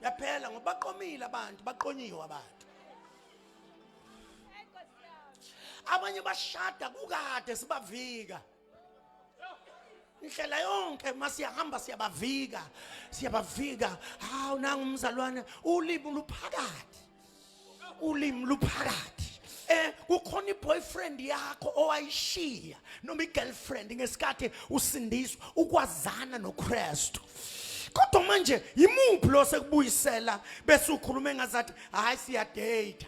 Yaphela ngoba baqomile abantu, baqonyiwe abantu. Abanye bashada kukade sibavika. Indlela yonke masiyahamba siyabavika, siyabavika. Hawu nangu umzalwane ulimi luphakathi. Ulimi luphakathi. Kukhona iboyfriend yakho owayishiya noma igirlfriend ngesikhathi usindiswa ukwazana noKristu. Kodwa manje yimuphi lo sekubuyisela bese ukhuluma engazathi hayi siyadate.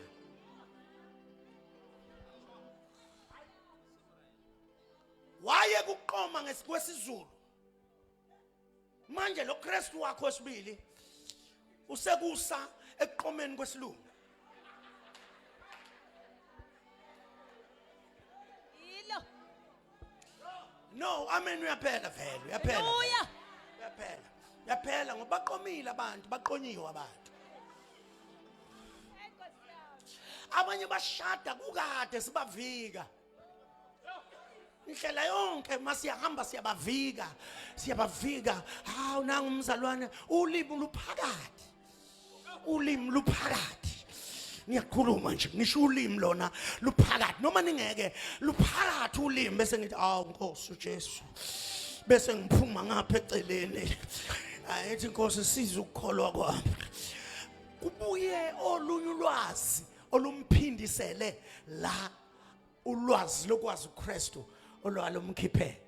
Waye kuqoma ngesikwesizulu. Manje lo Kristu wakho wesibili usekusa ekuqomeni kwesilungu. Yilo. No, amen uyaphela vele, uyaphela. Haleluya. Uyaphela. Uyaphela ngoba baqomile abantu, baqonyiwe abantu. Abanye bashada kukade sibavika. Indlela yonke masiyahamba siyabavika, siyabavika. Hawu nangu umzalwane ulimi luphakathi. Ulimi luphakathi. Ngiyakhuluma nje ngisho ulimi lona luphakathi noma ningeke luphakathi ulimi bese ngithi awu Nkosi uJesu bese ngiphuma ngapha eceleni ayithi Nkosi siza ukukholwa kwami kubuye olunye ulwazi olumphindisele la ulwazi lokwazi uKristu olwalumkhiphe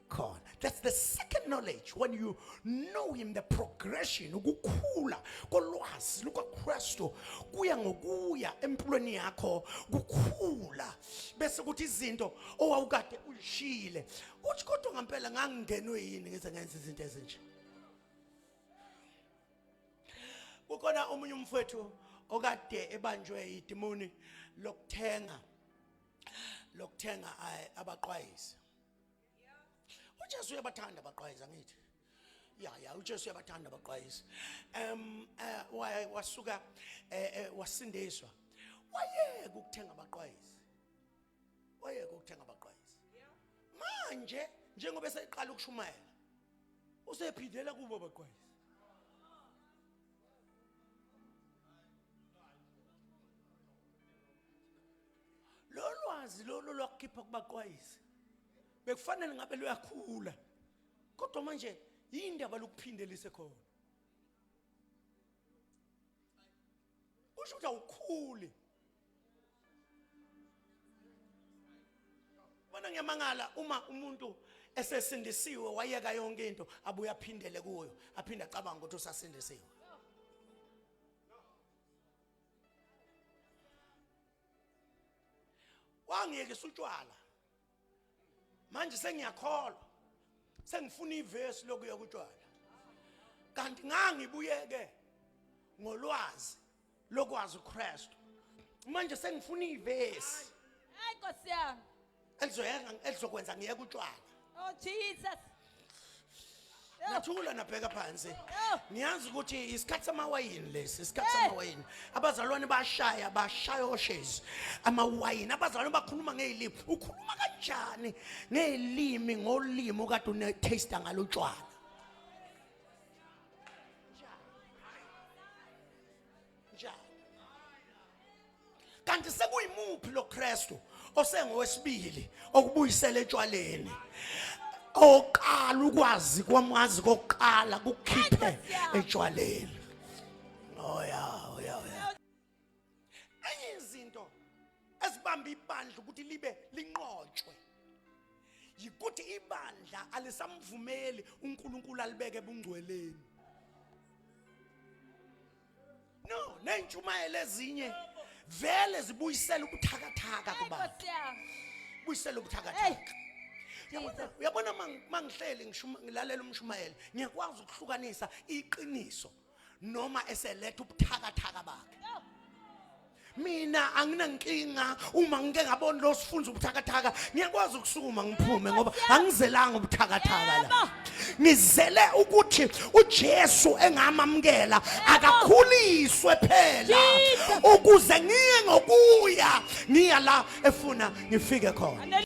khona. That's the second knowledge, when you know him, the progression, ukukhula kolwazi lukaKristu kuya ngokuya empilweni yakho kukhula, bese kuthi izinto owawukade uyishiyile uthi kodwa ngempela ngangingenwe yini ngize ngenze izinto ezinje. Kukhona omunye umfowethu okade ebanjwe idimoni lokuthenga abaqwayizi. uJesu uyabathanda abaqwayizi angithi? Ya ya uJesu uyabathanda abaqwayizi. Wasuka wasindiswa. Wayeka ukuthenga abaqwayizi. Wayeka ukuthenga abaqwayizi. Manje njengoba eseqala ukushumayela usephindela kubo abaqwayizi. Lolwazi lolu lwakukhipha kubaqwayizi bekufanele ngabe luyakhula, kodwa manje yindaba lokuphindelise khona. Kusho ukuthi awukhuli. Bona ngiyamangala uma umuntu esesindisiwe wayeka yonke into abuye aphindele kuyo, aphinde acabanga ukuthi usasindisiwe. Wangiyekisa utshwala, manje sengiyakholwa, sengifuna ivesi lokuya kutshwala, kanti ngangibuyeke ngolwazi lokwazi uKristu, manje sengifuna ivesi Hayi Nkosi yami. elizokwenza ngiyeke utshwala. Oh Jesus. Nathula nabheka phansi. Oh. Ngiyazi ukuthi isikhathi samawayini lesi, isikhathi Hey. samawayini. Abazalwane bashaya, bashaya oshezi amawayini. Abazalwane bakhuluma ngezilimi. Ukhuluma kanjani ngezilimi ngolimi okade une taste ngalo utshwala? Njani? Kanti sekuyimuphi lo Kristu osengowesibili okubuyisela etshwaleni? Oqala ukwazi kwamazi kokuqala kukhiphe etshwaleni. Oh yeah, oh yeah, oh yeah. Enye izinto ezibamba ibandla ukuthi libe linqotshwe yikuthi ibandla alisamvumeli uNkulunkulu alibeke ebungcweleni. No, nentshumayelo ezinye vele zibuyisela ubuthakathaka kubantu. Buyisela ubuthakathaka. Uyabona mangihleli ngilalela umshumayeli, ngiyakwazi ukuhlukanisa iqiniso noma eseletha ubuthakathaka bakhe. Mina anginankinga uma ngike ngabona lo sifunza ubuthakathaka, ngiyakwazi ukusukuma ngiphume ngoba angizelanga ubuthakathaka la. Ngizele ukuthi uJesu engamamukela akakhuliswe phela ukuze ngiye ngokuya ngiya la efuna ngifike khona.